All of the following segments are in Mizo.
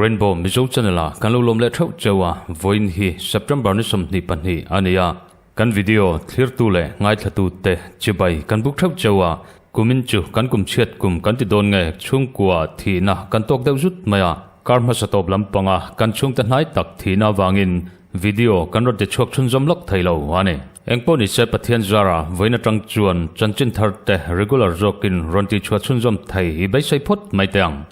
Rainbow Mizo channel ah kan lo lawm leh theuh cheu a, vawiin hi September ni 22 a ni a, kan video thlirtu leh ngaithlatu te chibai kan buk theuh cheu a, kumin chu kan kum chhiat kum kan ti dawn nge chhungkua thihna kan tawk deuh zut mai a, kar hmasa tawp lampanga kan chhungte hnai tak thihna avangin Video kan rawn ti chhuak chhunzawm lawk thei lo a ni. Engpawh ni se Pathian zara vawiin atang chuan chanchin thar te regular zawkin rawn ti chhuah chhunzawm thei hi beisei phawt mai teh ang.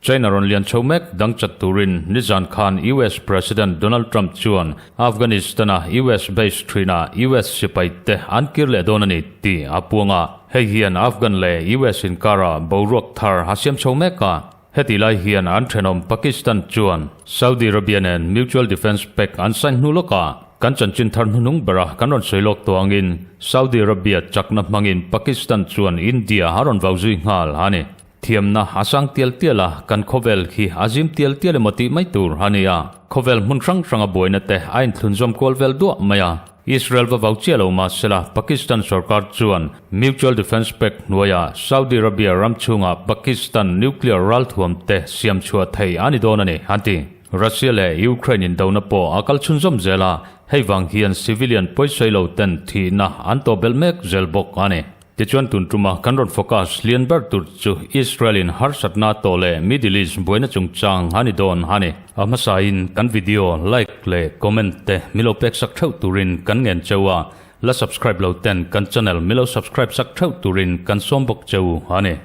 China rawn lian chho mek dang chat turin nizan khan US President Donald Trump chuan Afghanistan-a US base thinah US sipai te an kir leh dawn a ni tih a puang a. Hei hian Afghan leh US inkara boruak thar a siam chho mek a. Heti lai hian an thenawm Pakistan chuan Saudi Arabia nen Mutual Defence Pact an sign hnu lawkah kan chanchin thar hnuhnung bera kan rawn sawi lawk tawh angin Saudi Arabia chakna hmangin Pakistan chuan India a rawn vau zui nghal a ni. Thiamna a sang tial tial a, kan khawvel khi a zim tial tial emaw tih mai tur a ni a. Khawvel hmun hrang hranga buaina te a inthlunzawm kual vel duah mai a. Israel va vau chiah lo mah sela, Pakistan sorkar chuan Mutual Defence Pact hnuaiah Saudi Arabia ram chhungah Pakistan nuclear ralthuam te siam chhuah thei a ni dawn a ni, an ti. Russia leh Ukraine indona pawh a kal chhunzawm zel a, hei vang hian civilian pawisawi lo ten thihna an tawh belh mek zel bawk a ni. Tichuan tun tuma kan rawn focus lian ber tur chu Israel in harsatna tawh leh Middle East buaina chungchang a ni dawn a ni. A hmasain kan video like leh comment te milo pek sak theuh turin kan ngen cheu a, la subscribe lo ten kan channel milo subscribe sak theuh turin kan sawm bawk cheu a ni.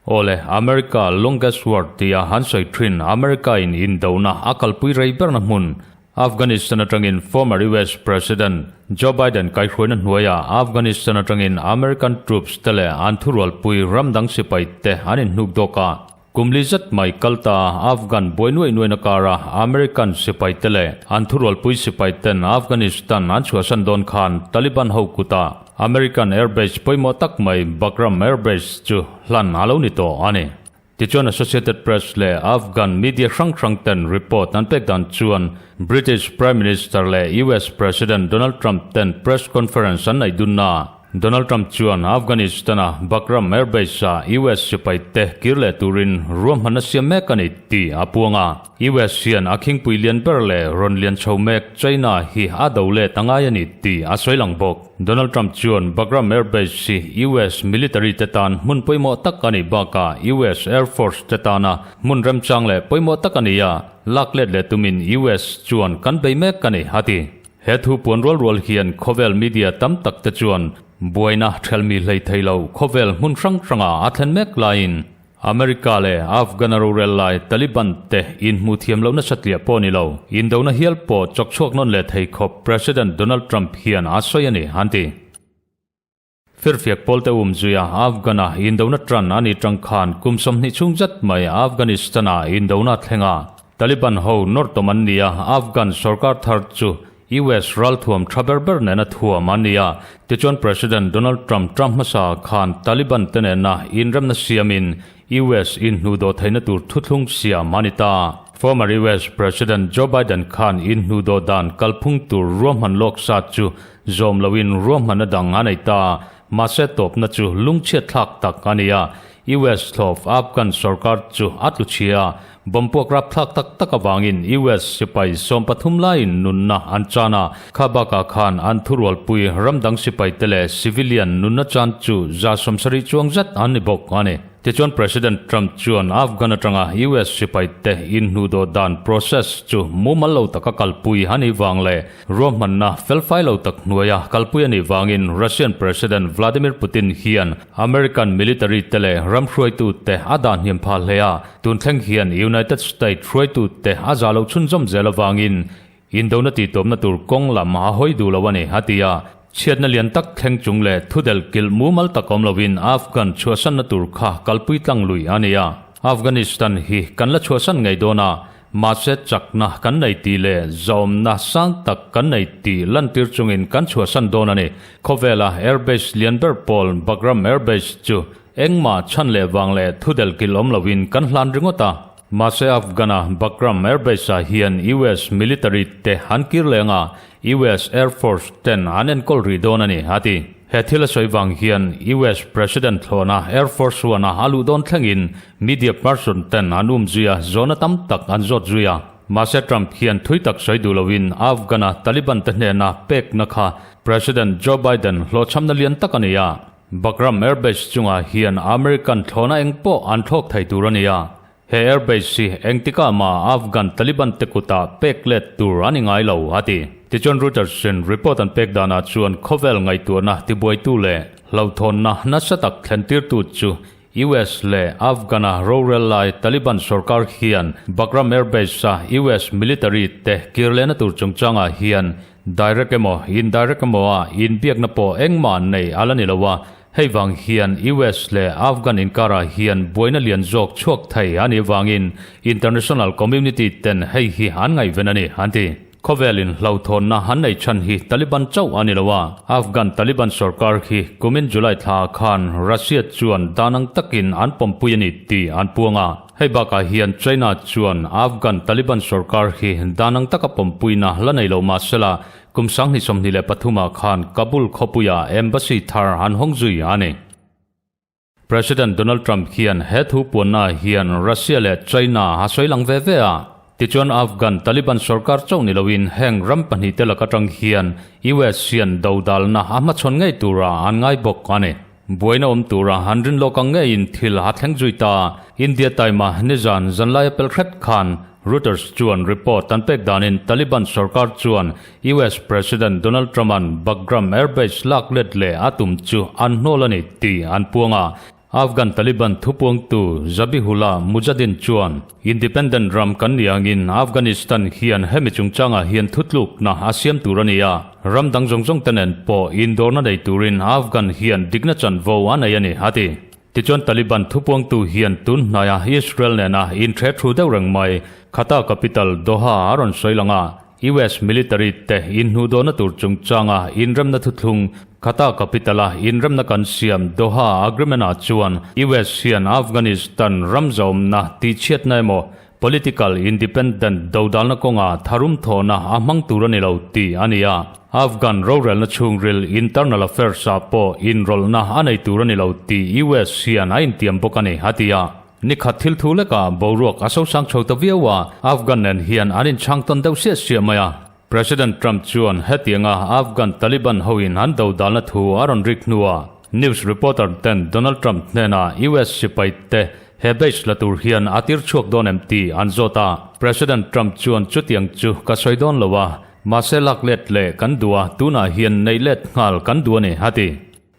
Awle, America longest war tia han sawi thin America in indona a kalpui rei berna hmun Afghanistan atangin former US President Joe Biden kaihhruaina hnuaiah Afghanistan atangin American troops te leh an thurualpui ram dang sipai te an inhnuk dawk a. Kum li zet mai kal ta Afghan buai nuai nuaina kara American sipai te leh an thurualpui sipai ten Afghanistan an chhuahsan dawn khan Taliban ho kutah American airbase pawimawh tak mai Bagram Airbase chu hlan a lo ni tawh a ni. Tichuan Associated Press leh Afghan media hrang hrang ten report an pek dan chuan British Prime Minister leh US President Donald Trump ten press conference an neih dunna Donald Trump chuan Afghanistan-a Bagram Airbase-a US sipai te kir leh turin ruahmanna siam mek a ni tih a puang a. US hian a khingpui lian ber leh rawn lian chho mek China hi a do let a ngai a ni tih a sawi lang bawk. Donald Trump chuan Bagram Air Base hi US military te tan hmun pawimawh tak a nih bakah US Air Force te tana hmun remchang leh pawimawh tak a ni a, lak let leh tumin US chuan kan bei mek a ni, a ti. He thu puan rual rual hian khawvel media tam tak te chuan buaina thelmi hlei thei lo khawvel hmun hrang hranga a thlen mek laiin America leh Afghan a rorel lai Taliban te inhmuh thiam lohna satliah pawh ni lo, indona hial pawh chawk chhuak nawn leh thei khawp President Donald Trump hian a sawi a ni, an ti. Firfiak pawl te um zuia Afghan-a indona tan a ni tang khan kum 20 chhung zet mai Afghanistan-a indona thleng a, Taliban ho nawr tawm an ni a, Afghan sorkar thar chu US ralthuam tha ber ber nena thuam an ni a, tichuan President Donald Trump Trump hmasa khan Taliban te nena inremna siamin US inhnuhdawh theihna tur thuthlung siam a ni ta. Former US President Joe Biden khan inhnuhdawh dan kalphung tur ruahman lawk sa chu zawm loin ruahmanna dang a nei ta, mahse tawpna chu lungchhiatthlak tak a ni a, US thlawp Afghan sorkar chu a tlu chhia a, Bomb puak rapthlak tak tak avangin US sipai 13 laiin nunna an chan a, kha bakah khan an thurualpui ramdang sipaite leh civilian nunna chan chu 70 chuang zet an ni bawk a ni. Tichuan President Trump chuan Afghan atanga US sipaite inhnuhdawh dan process chu mumal lo taka kalpui a nih vang leh Ruahmanna felfai lo tak hnuaia kalpui a nih vangin Russian President Vladimir Putin hian American military te leh ram hruaitute a dah hniam phah hle a, tun thleng hian United States hruaitute a zah loh chhunzawm zel avangin indona tihtawpna tur kawng lam a hawi duh lo a ni, a ti a. Chhiatna lian tak thleng chung leh thudelh kilh mumal tak awm loin Afghan chhuahsanna tur kha kalpui tlang lui a ni a. Afghanistan hi kan la chhuahsan ngei dawn a, Mahse chakna kan nei tih leh zawmna sang tak kan nei tih lantir chungin kan chhuahsan dawn a ni. Khawvela airbase lian ber pawl Bagram Airbase chu engmah chhan leh vang leh thudelh kilh awm loin kan hlan ringawt a. Mahse Afghan-a Bagram Airbase-ah hian US military te an kir leng a, US Air Force ten an enkawl rih dawn a ni, a ti. He thil a sawi vang hian US President thlawhna Air Force One-a a luh dawn thlengin media person ten an um zui a, zawhna tam tak an zawt zui a. Mahse Trump hian thui tak sawi duh loin Afghan-a Taliban te hnena pekna kha President Joe Biden hlawhchhamna lian tak a ni a. Bagram Airbase chungah hian American thlawhna eng pawh an thlawk thei tur a ni a. He airbase hi engtikah mah Afghan Taliban te kutah pek let tur a ni ngai lo, a ti. Tichuan Reuters in report an pek danah chuan khawvel ngaihtuahna tibuaitu leh hlauhthawnna nasa tak thlentirtu chu US leh Afghan-a rorel lai Taliban sorkar hian Bagram Airbase-a US military te kir lehna tur chungchangah hian direct emaw indirect emaw a inbiakna pawh engmah nei a la ni lo a, hei vang hian US leh Afghan inkarah hian buaina lian zawk chhuak thei a nih vangin international community ten hei hi an ngaihven a ni, an ti. Khawvelin hlauhthawnna an nei chhan hi Taliban chauh a ni lo a, Afghan Taliban sorkar hi kumin July thla khan Russia chuan dan ang takin an pawmpui a ni tih an puang a. Hei bakah hian China chuan Afghan Taliban sorkar hi dan ang taka pawmpuina la nei lo mah sela, kum 2023 ah khan Kabul khawpuia embassy thar an hawng zui a ni. President Donald Trump hian he thu puannaah hian Russia leh China a sawi lang ve ve a. Tichuan Afghan Taliban sorkar chauh ni loin heng ram pahnihte lak atang hian US hian dodalna a hmachhawn ngei tura an ngai bawk a ni. Buaina awm tura an rin lawk ang ngeiin thil a thleng zui ta. India taima nizan zanlaia pel hret khan Reuters chuan report an pek danin Taliban sorkar chuan US President Donald Trump-a'n Bagram Airbase lak let leh a tum chu an hnawl a ni tih an puang a. Afghan Taliban thupuangtu Zabihullah Mujahideen chuan, Independent ram kan nih angin Afghanistan hian hemi chungchangah hian thutlukna a siam tur a ni a, ram dang zawng zawng te nen pawh indawrna nei turin Afghan hian dikna chanvo a nei a ni, a ti. Tichuan Taliban thupuangtu hian tun hnaia Israel nena inhre thu deuh reng mai Qatar capital Doha a rawn sawi lang a, US military te inhnuhdawhna tur chungchanga inremna thuthlung Qatar capital-a inremna kan siam Doha Agreement-ah chuan US hian Afghanistan ram zawmna tihchhiatna emaw Political independent dodalna kawnga tharum thawhna a hmang tur a ni lo tih a ni a. Afghan rorelna chhungril internal affairs-ah pawh inrawlhna a nei tur a ni lo tih US hian a intiam bawk a ni, a ti a. Nikhat thil thu lekah boruak a sosang chho ta viau a, Afghan nen hian an inchhang tawn deuh siah siah mai a. President Trump chuan hetianga Afghan Taliban hoin an dodalna thu a rawn rik hnuah news reporter ten Donald Trump hnenah US sipai te he base la tur hian a tir chhuak dawn em tih an zawt a. President Trump chuan chutiang chu ka sawi dawn lo a, mahse lak let leh kan duh a, tunah hian neih let nghal kan duh a ni, a ti.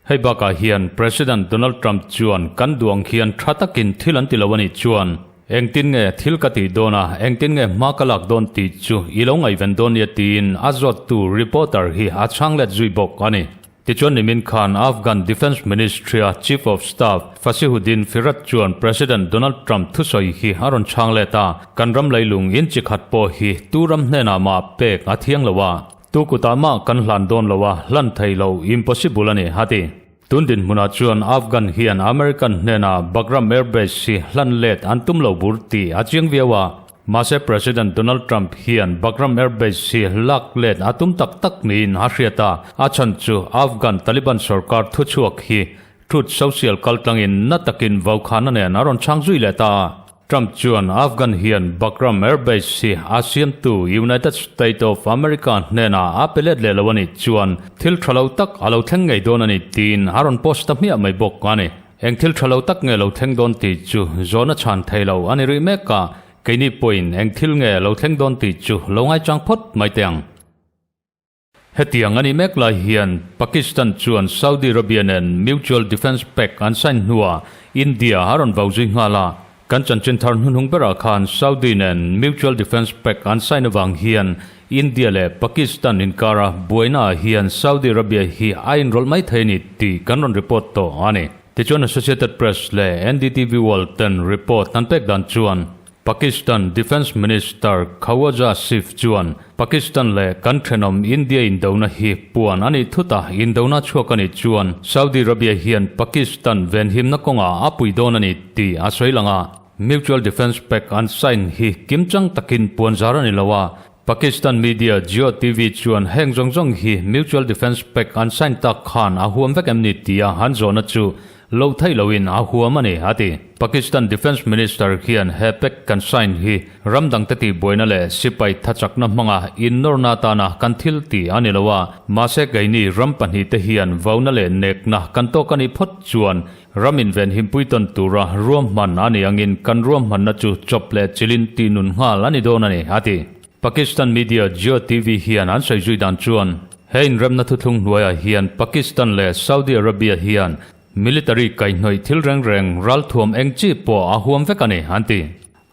Hei bakah hian President Donald Trump chuan kan duh ang hian tha takin thil an ti lo a nih chuan engtin nge thil ka tih dawn a, engtin nge hma ka lak dawn tih chu i lo ngaihven dawn nia tiin a zawttu reporter hi a chhang let zui bawk a ni. Tichuan nimin khan Afghan Defence Ministry-a Chief of Staff Fasihuddin Firat chuan President Donald Trump thusawi hi a rawn chhang let a, kan ram leilung in chi khat pawh hi tu ram hnenah mah pek a thiang lo a, Tu kutah mah kan hlan dawn lo a, hlan thei lo, impossible a ni, a ti. Tun dinhmunah chuan Afghan hian American hnenah Bagram Air Base hi hlan let an tum lo bur tih a chiang viau a. Mahse President Donald Trump hian Bagram Air Base hi lak let a tum tak tak niin a hriat a, a chhan chu Afghan Taliban sorkar thuchhuak hi Truth Social kaltlangin na takin vaukhana nen a rawn chhang zui leh ta a. Trump chuan Afghan hian Bagram Air Base hi a siamtu United State of America hnenah a pe let leh lo a nih chuan thil tha lo tak a lo thleng ngei dawn a ni tiin a rawn post ta hmiah mai bawk a ni. Eng thil tha lo tak nge lo thleng dawn tih chu zawhna chhan thei lo a ni rih mek a, keini pawhin eng thil nge lo thleng dawn tih chu lo ngaichang phawt mai teh ang. Hetiang a nih mek lai hian Pakistan chuan Saudi Arabia nen Mutual Defence Pact an sign hnuah India a rawn vau zui nghal a. Kan chanchin thar hnuhnung berah khan Saudi nen Mutual Defence Pact an sign avang hian India leh Pakistan inkara buainaah hian Saudi Arabia hi a inrawlh mai thei a ni tih kan rawn report tawh a ni. Tichuan Associated Press leh NDTV World ten report an pek dan chuan Pakistan Defence Minister Khawaja Asif chuan Pakistan leh kan thenawm India indona hi puan a nih thut a, indona chhuak a nih chuan Saudi Arabia hian Pakistan venhimna kawngah a pui dawn a ni tih a sawi lang a. Mutual Defence Pact an sign hi kimchang takin puanzar a ni lo a, Pakistan media Geo TV chuan heng zawng zawng hi Mutual Defence Pact an sign tak khan a huam vek em ni tia an zawhna chu lo theih loin a huam a ni, a ti. Pakistan Defence Minister hian he pact kan sign hi ram dangte tihbuaina leh sipai thachakna hmanga innawrna atana kan thil tih a ni lo a, mahse keini ram pahnihte hian vauna leh nekna kan tawk a nih phawt chuan Ram invenhimpui tawn tura ruahman a nih angin kan ruahmanna chu chawp leh chilin tih nun nghal a ni dawn a ni, a ti. Pakistan media Geo TV hian an sawi zui dan chuan he inremna thuthlung hnuaiah hian Pakistan leh Saudi Arabia hian military kaihhnawih thil reng reng ralthuam eng chi pawh a huam vek a ni, an ti.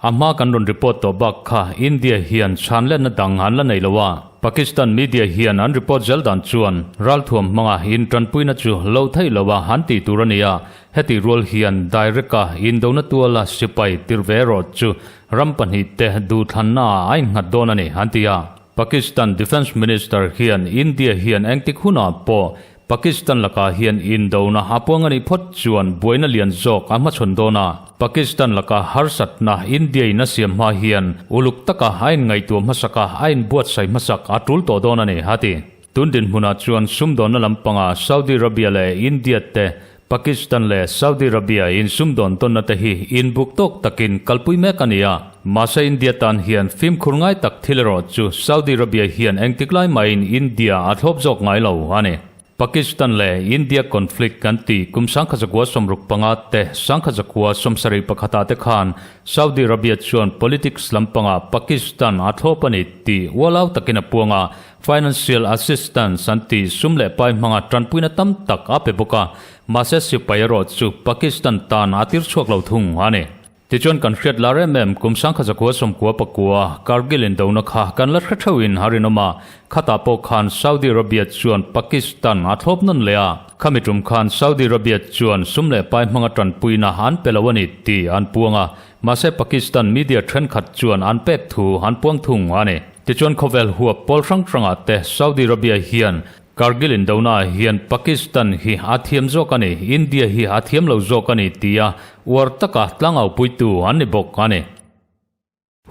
A hma kan rawn report tawh bak kha India hian chhanletna dang an la nei lo a, Pakistan media hian an report zel dan chuan ralthuam hmanga intanpuina chu lo theih lo a an tih tur a ni a, heti rual hian direct a indona tuala sipai tir ve erawh chu ram pahnihte duhthlanna ah a innghat dawn a ni an ti a. Pakistan Defence Minister hian India hian engtik hunah pawh Pakistan lakah hian indona a puang a nih phawt chuan buaina lian zawk a hmachhawn dawn a, Pakistan laka harsatna India in a siam hma hian uluk taka a inngaihtuah hmasak a, a inbuatsaih hmasak a tul tawh dawn a ni, a ti. Tun dinhmunah chuan sumdawnna lampanga Saudi Arabia leh India te, Pakistan leh Saudi Arabia insumdawn tawnna te hi inbuk tawk takin kalpui mek a ni a, mahse India tan hian fimkhur ngai tak thil erawh chu Saudi Arabia hian engtik lai mahin India a thlawp zawk ngai lo a ni. Pakistan leh India conflict kan tih kum 1965 te 1971 te khan Saudi Arabia chuan politics lampangah Pakistan a thlawp a ni tih ualau takin a puang a, Financial assistance an tih sum leh pai hmanga tanpuina tam tak a pe bawk a, mahse sipai erawh chu Pakistan tan a tir chhuak lo thung a ni. Tichuan kan hriat lar em em kum 1999 Kargil indona kha kan la hre theuhin a rinawm a, khatah pawh khan Saudi Arabia chuan Pakistan a thlawp nawn leh a, khami tum khan Saudi Arabia chuan sum leh pai hmanga tanpuina an pe lo a ni tih an puang a, mahse Pakistan media thenkhat chuan an pek thu an puang thung a ni. Tichuan khawvel huap pawl hrang hrangah te Saudi Arabia hian Kargil indona ah hian Pakistan hi a thiam zawk a ni, India hi a thiam lo zawk a ni tia uar taka tlangaupuitu an ni bawk a ni.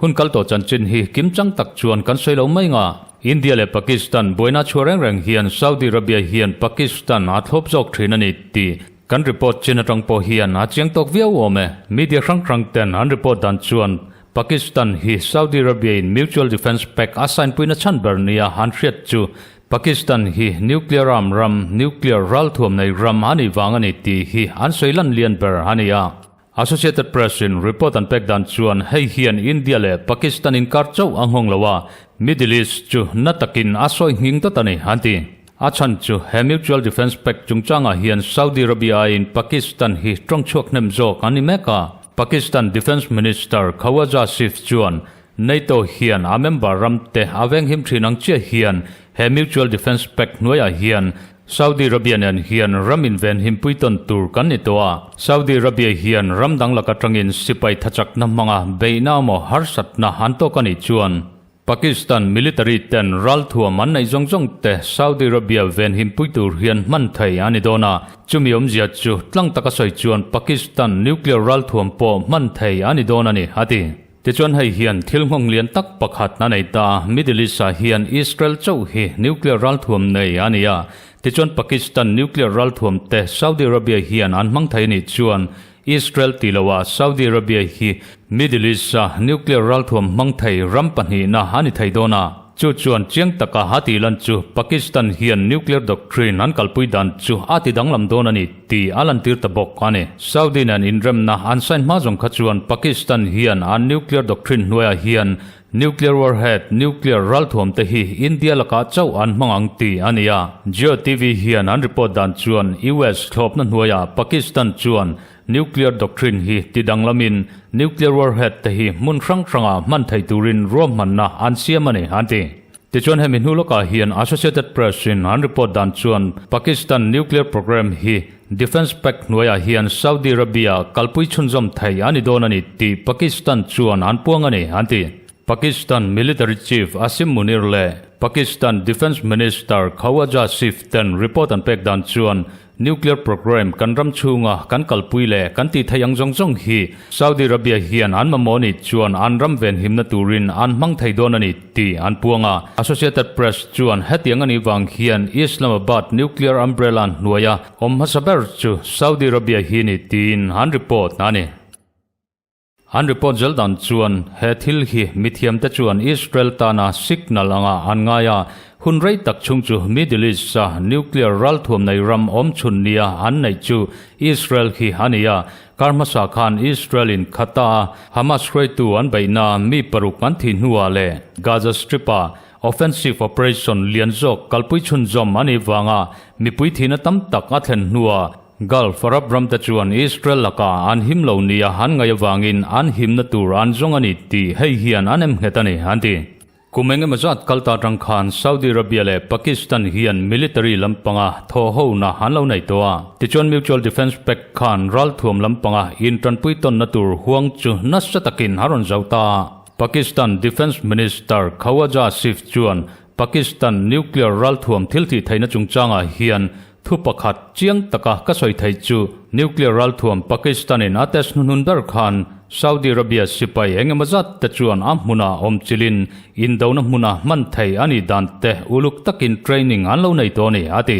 Hun kal tawh chanchin hi kimchang tak chuan kan sawi lo mai nga. India leh Pakistan buaina chhuah reng reng hian Saudi Arabia hian Pakistan a thlawp zawk thin a ni tih kan report chin atang pawh hian a chiang tawk viau awm e. Media hrang hrang ten an report dan chuan Pakistan hi Saudi Arabia in Mutual Defence Pact a sign puina chhan ber nia an hriat chu Pakistan hi nuclear arm ram, nuclear ralthuam nei ram a nih vang a ni tih hi an sawi lan lian ber a ni a. Associated Press in report an pek dan chuan hei hian India leh Pakistan inkar chauh a nghawng lo a, Middle East chu na takin a sawi nghing dawt a ni an ti. A chhan chu he Mutual Defence Pact chungchangah hian Saudi Arabia aiin Pakistan hi tawngchhuak hnem zawk an ni mek a. Pakistan Defence Minister Khawaja Asif chuan NATO hian a member ramte a venghim thin ang chiah hian he Mutual Defence Pact hnuaiah hian Saudi Arabia nen hian ram invenhim puitawn tur kan ni tawh a. Saudi Arabia hian ram dang lak atangin sipai thachakna hmanga beihna emaw harsatna an tawk a nih chuan Pakistan military ten ralthuam an neih zawng zawng te Saudi Arabia venhim pui tur hian hman thei a ni dawn a, chumi awmzia chu tlang taka sawi chuan Pakistan nuclear ralthuam pawh hman thei a ni dawn a ni, a ti. Tichuan hei hian thil nghawng lian tak pakhat a nei ta, Middle East ah hian Israel chauh hi nuclear ralthuam nei a ni a, tichuan Pakistan nuclear ralthuam te Saudi Arabia hian an hmang thei a nih chuan Israel tih loah Saudi Arabia hi Middle East-a nuclear ralthuam hmang thei ram pahnihna a ni thei dawn a. Chu chuan chiang taka a tih lan chu Pakistan hian nuclear doctrine an kalpui dan chu a ti danglam dawn a ni tih a lantir ta bawk a ni. Saudi nen inremna an sign hma zawng kha chuan Pakistan hian an nuclear doctrine hnuaiah hian Nuclear warhead, nuclear ralthuam te hi India lakah chauh an hmang ang tih a ni a. Geo TV hian an report dan chuan US thlawpna hnuaiah Pakistan chuan nuclear doctrine hi ti danglamin nuclear warhead te hi hmun hrang hrangah hman thei turin ruahmanna an siam a ni an ti. Tichuan hemi hnu lawkah hian Associated Press in an report dan chuan Pakistan nuclear program hi Defence Pact hnuaiah hian Saudi Arabia kalpui chhunzawm thei a ni dawn a ni tih Pakistan chuan an puang a ni, an ti. Pakistan military chief Asim Munir leh. Pakistan Defence Minister Khawaja Asif ten report an pek dan chuan Nuclear programme kan ram chhunga kan kalpui leh kan tih theih ang zawng zawng hi Saudi Arabia hian an mamawh nih chuan an ram venhimna turin an hmang thei dawn a ni tih an puang a. Associated Press chuan hetiang a nih vang hian Islamabad nuclear umbrella hnuaia awm hmasa ber chu Saudi Arabia hi ni tiin an report a ni. An report zel dan chuan he thil hi mithiamte chuan Israel tana signal anga an ngai a, hun rei tak chhung chu Middle East-a nuclear ralthuam nei ram awm chhun nia an neih chu Israel hi a ni a. Kar hmasa khan Israel-in Qatar-a Hamas hruaitu an beihna mi paruk an thih hnuah leh Gaza Strip-a offensive operation lian zawk kalpui chhunzawm a nih vanga mipui thihna tam tak a thlen hnuah Gulf Arab ramte chuan Israel lakah an him lo nia an ngaih avangin an himna tur an zawng a ni tih hei hian an em nghet a ni, an ti. Kum eng emaw zat kal ta atang khan Saudi Arabia leh Pakistan hian military lampanga thawhhona an lo nei tawh a. Tichuan Mutual Defence Pact khan ralthuam lampanga intanpui tawnna tur huang chu nasa takin a rawn zau ta a. Pakistan Defence Minister Khawaja Asif chuan Pakistan nuclear ralthuam thilthih theihna chungchangah hian Thu pakhat chiang taka ka sawi theih chu nuclear ralthuam Pakistan-in a test hnuhnun ber khan Saudi Arabia sipai eng emaw zat te chuan a hmunah awm chilin indona hmuna hman thei a nih dan te uluk takin training an lo nei tawh a ni, a ti.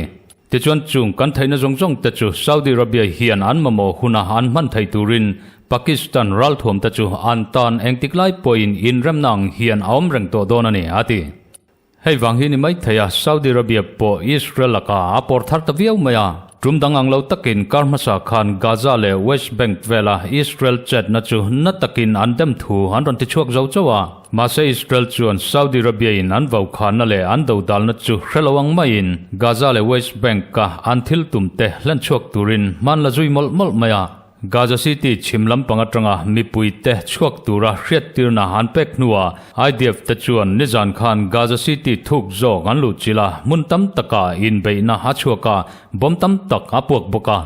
Tichuan chung kan theihna zawng zawng te chu Saudi Arabia hian an mamawh huna an hman thei turin Pakistan ralthuam te chu an tan engtik lai pawhin inremna ang hian a awm reng tawh dawn a ni, a ti. Hei vang hi ni mai thei a, Saudi Arabia pawh Israel lakah a pawr thar ta viau mai a. Tum dang ang lo takin kar hmasa khan Gaza leh West Bank vela Israel chetna chu na takin an dem thu an rawn ti chhuak zo chauh a. Mahse Israel chuan Saudi Arabia in an vaukhana leh an dodalna chu hre lo ang maiin Gaza leh West Bank-a an thil tumte hlen chhuak turin hman la zui mawlh mawlh mai a. Gaza City chhim lampang atanga mipuite chhuak tura hriattirna an pek hnuah IDF te chuan nizan khan Gaza City thuk zawk an luhchilh a, hmun tam takah inbeihna a chhuak a, bomb tam tak a puak bawk a.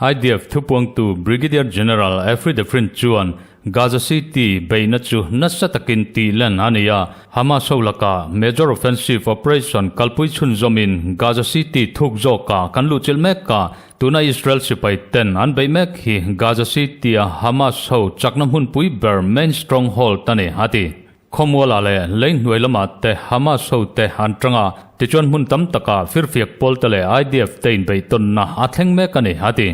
IDF thupuangtu Brigadier General Efri Defrin chuan Gaza City beihna chu nasa takin tihlen a ni a, Hamas ho lakah major offensive operation kalpui chhunzawmin Gaza City thuk zawkah kan luhchilh mek a, Tuna Israel sipai ten an beih mek hi Gaza City-a Hamas ho chakna hmunpui ber main stronghold a ni, a ti. Khawmualah leh lei hnuai lamah te Hamas ho te an tang a, tichuan hmun tam takah firfiak pawl te leh IDF te inbeih tawnna a thleng mek a ni, a ti.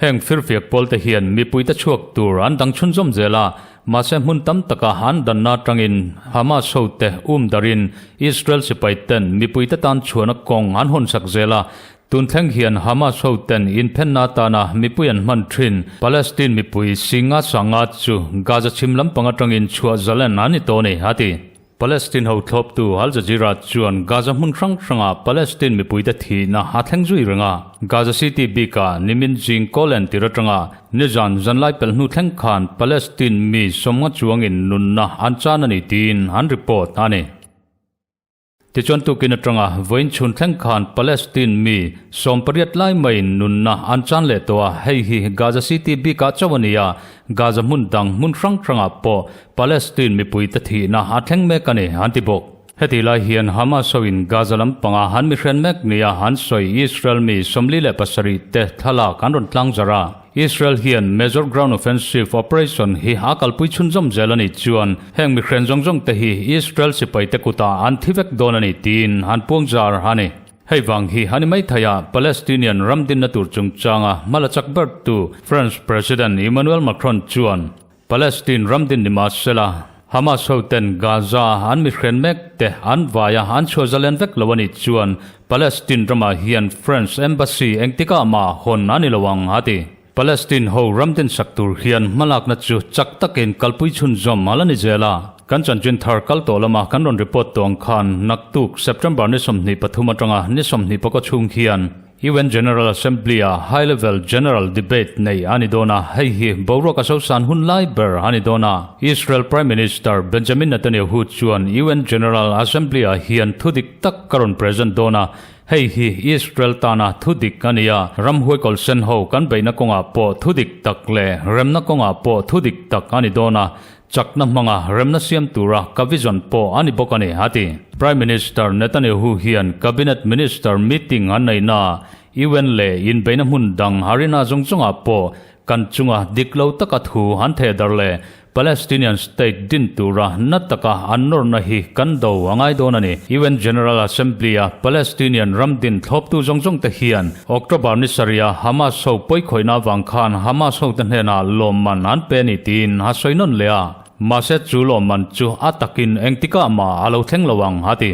Heng firfiak pawl te hian mipuite chhuak tur an dang chhunzawm zel a, mahse hmun tam takah an danna atangin Hamas ho te um darin Israel sipai ten mipuite tan chhuahna kawng an hawnsak zel a, Tun thleng hian Hamas hoten inphenna atana mipui an hman thin Palestine mipui Singa Sanga chu Gaza chhim lampang atangin chhuah zalen an ni tawh a ni, a ti. Palestine ho thlawptu Al Jazeera chuan Gaza hmun hrang hranga Palestine mipuite thihna a thleng zui reng a. Gaza City bikah nimin zing kawl entir atanga nizan zanlai pelh hnu thleng khan Palestine mi sawmnga chuangin nunna an chan a ni tiin an report a ni. Tichuan tukin atanga vawiin chhun thleng khan Palestine mi 18 lai maiin nunna an chan leh tawh a, hei hi Gaza City bikah chauh a ni a, Gaza hmun dang hmun hrang hrangah pawh Palestine mipuite thihna a thleng mek a ni, an ti bawk. Heti lai hian Hamas hoin Gaza lampanga an mihren mek nia an sawi Israel mi 47 te thlalak an rawn tlang zarh a. Israel hian Major Ground Offensive Operation hi a kalpui chhunzawm zel a nih chuan heng mihren zawng zawng te hi Israel sipai te kutah an thi vek dawn a ni tiin an puang zar a ni. Hei vang hi a ni mai thei a, Palestinian ram dinna tur chungchanga hma la chak bertu France President Emmanuel Macron chuan Palestine ram din ni mah sela, Hamas ho ten Gaza an mihren mek te an vai a an chhuah zalen vek lo a nih chuan Palestine ramah hian French Embassy engtikah mah hawn a ni lo ang a ti. Palestine ho ram din sak tur hian hmalakna chu chak takin kalpui chhunzawm a la ni zel a. Kan chanchin thar kal tawh lama kan rawn report tawh ang khan naktuk September ni 23 atanga ni 25 chhung hian UN General Assembly-a High Level General Debate nei a ni dawn a, hei hi boruak a sosan hun lai ber a ni dawn a. Israel Prime Minister Benjamin Netanyahu chuan UN General Assembly-ah hian thu dik tak ka rawn present dawn a, hei hi Israel tana thu dik a ni a, ramhuai kawlsen ho kan beihna kawngah pawh thu dik tak leh remna kawngah pawh thu dik tak a ni dawn a. Chakna hmanga remna siam tura ka vision pawh a ni bawk a ni, a ti. Prime Minister Netanyahu hian Cabinet Minister meeting an neihnaah UN leh inbeihna hmun dang arena zawng zawngah pawh kan chunga dik lo taka thu an theh dar leh Palestinian state din tura na taka an nawrna hi kan do a ngai dawn a ni. UN General Assembly-a Palestinian ram din thlawptu zawng zawng te hian October ni sarih-a Hamas ho pawikhawihna avang khan Hamas hote hnenah lawmman an pe a ni tiin a sawi nawn leh a. Mahse chu lawmman chu a takin engtikah mah a lo thleng lo ang, a ti.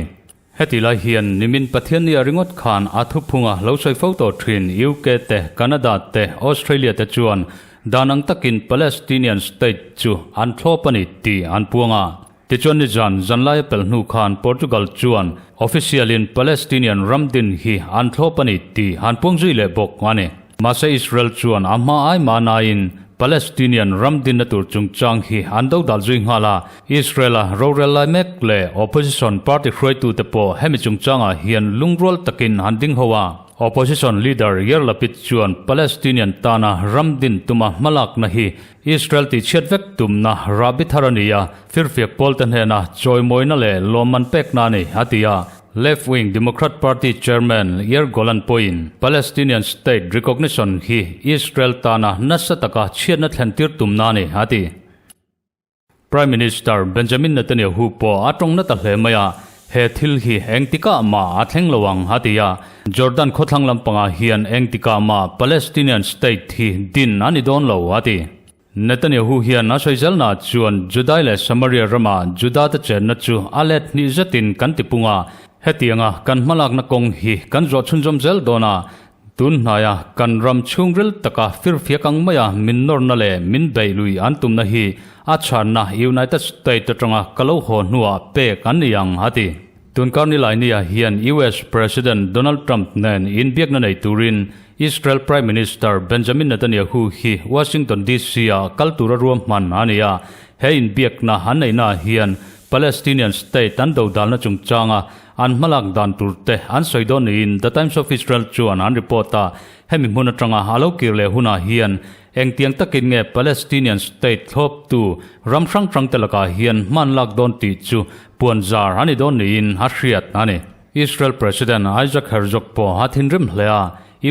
Heti lai hian nimin Pathiannia ringawt khan a thuphunga lo sawi fo tawh thin UK te, Canada te, Australia te chuan dan ang takin Palestinian state chu an thlawp a ni tih an puang a. Tichuan nizan zanlaia pel hnu khan Portugal chuan official-in Palestinian ram din hi an thlawp a ni tih an puang zui leh bawk a ni. Mahse Israel chuan a hma ai mahnain Palestinian ram dinna tur chungchang hi an do dal zui nghal a, Israel-a rorel lai mek leh opposition party hruaitute pawh hemi chungchangah hian lungrual takin an ding ho a. Opposition leader Yair Lapid chuan Palestinian tana ram din tuma hmalakna hi Israel tihchhiat vek tumna rahbi thar a ni a, firfiak pawlte hnena chawimawina leh lawmman pekna a ni, a ti a. Left-wing Democrat Party chairman Yair Golan pawhin Palestinian state recognition hi Israel tana nasa taka chhiatna thlentir tumna a ni, a ti. Prime Minister Benjamin Netanyahu pawh a tawng nata hle mai a, he thil hi engtikah mah a thleng lo ang, a ti a. Jordan khawthlang lampangah hian engtikah mah Palestinian state hi din a ni dawn lo, a ti. Netanyahu hian a sawi zelnaah chuan Judai leh Samaria rama Judate chenna chu a let hnih zetin kan tipung a, hetianga kan hmalakna kawng hi kan zawh chhunzawm zel dawn a, tun hnaia kan ram chhungril taka firfiak ang maia min nawrna leh min beih lui an tumna hi a chhanna United State atanga ka lo haw hnuah pek an ni ang, a ti. Tunkar Nilaini-ah hian US President Donald Trump nen inbiakna nei turin Israel Prime Minister Benjamin Netanyahu hi Washington DC-ah kal tura ruahman a ni a. He inbiakna an neihnaah hian Palestinian state an dodalna chungchanga an hmalak dan turte an sawi dawn niin The Times of Israel chuan an report a. Hemi hmun atanga a lo kir leh hunah hian Engtiang takin nge Palestinian state thlawptu ram hrang hrangte lakah hian hman lak dawn tih chu puan zar a ni dawn niin a hriat a ni. Israel President Isaac Herzog pawh a thinrim hle a,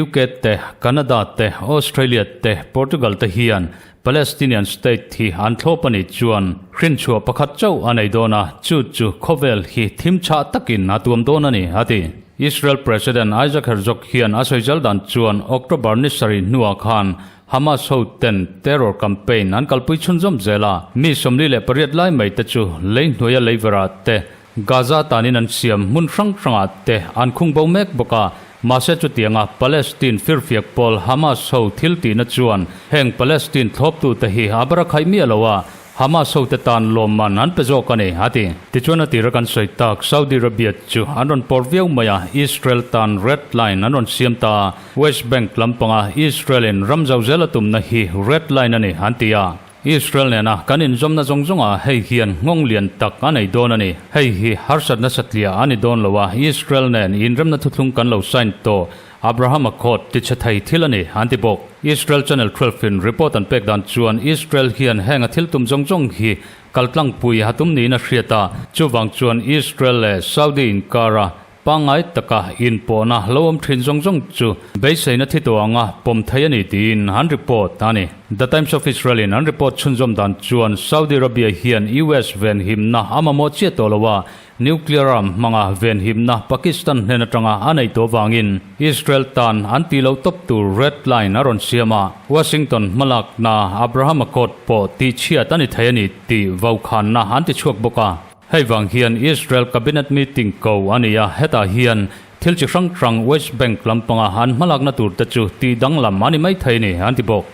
UK te, Canada te, Australia te, Portugal te hian Palestinian state hi an thlawp a nih chuan hrinchhuah pakhat chauh a nei dawn a, chu chu khawvel hi thim chhah takin a tuam dawn a ni, a ti. Israel President Isaac Herzog hian a sawi dan chuan October ni sarih hnuah khan Hamas ho ten terror campaign an kalpui chhunzawm zel a, mi 48 lai mai te chu lei hnuaia leiverah te, Gaza tanin an siam hmun hrang hrangah te an khung bo mek bawk a, mahse chutianga Palestine firfiak pawl Hamas ho thil tihna chuan heng Palestine thlawptute hi a barakhaih miah lo a, Hamas hote tan lawmman an pe zawk a ni, a ti. Tichuan a tira kan sawi tak Saudi Arabia chu an rawn pawr viau mai a, Israel tan red line an rawn siam ta a, West Bank lampanga Israel in ram zau zel a tumna hi red line a ni an ti a. Israel nena kan inzawmna zawng zawngah hei hian nghawng lian tak a nei dawn a ni. Hei hi harsatna satliah a ni dawn lo a, Israel nen inremna thuthlung kan lo sign tawh Abraham Accord ti chhe thei thil a ni, an ti bawk. Israel Channel 12 in report an pek dan chuan Israel hian heng a thil tum zawng zawng hi kaltlangpui a tum niin a hriat a, chuvang chuan Israel leh Saudi inkara pangngai taka inpawhna lo awm thin zawng zawng chu beiseina thi tawh anga pawm thei a ni tiin an report a ni. The Times of Israel in an report chhunzawm dan chuan Saudi Arabia hian US venhimna a mamawh chiah tawh lo a, Nuclear arm hmanga venhimna Pakistan hnen atanga a neih tawh vangin Israel tan an tih loh tawp tur red line a rawn siam a, Washington hmalakna Abraham Accord pawh tihchhiat a ni thei a ni tih vaukhanna an ti chhuak bawk a. Hei vang hian Israel cabinet meeting ko a ni a, hetah hian thil chi hrang hrang West Bank lampanga an hmalakna turte chu tih danglam a ni mai thei a ni an ti bawk.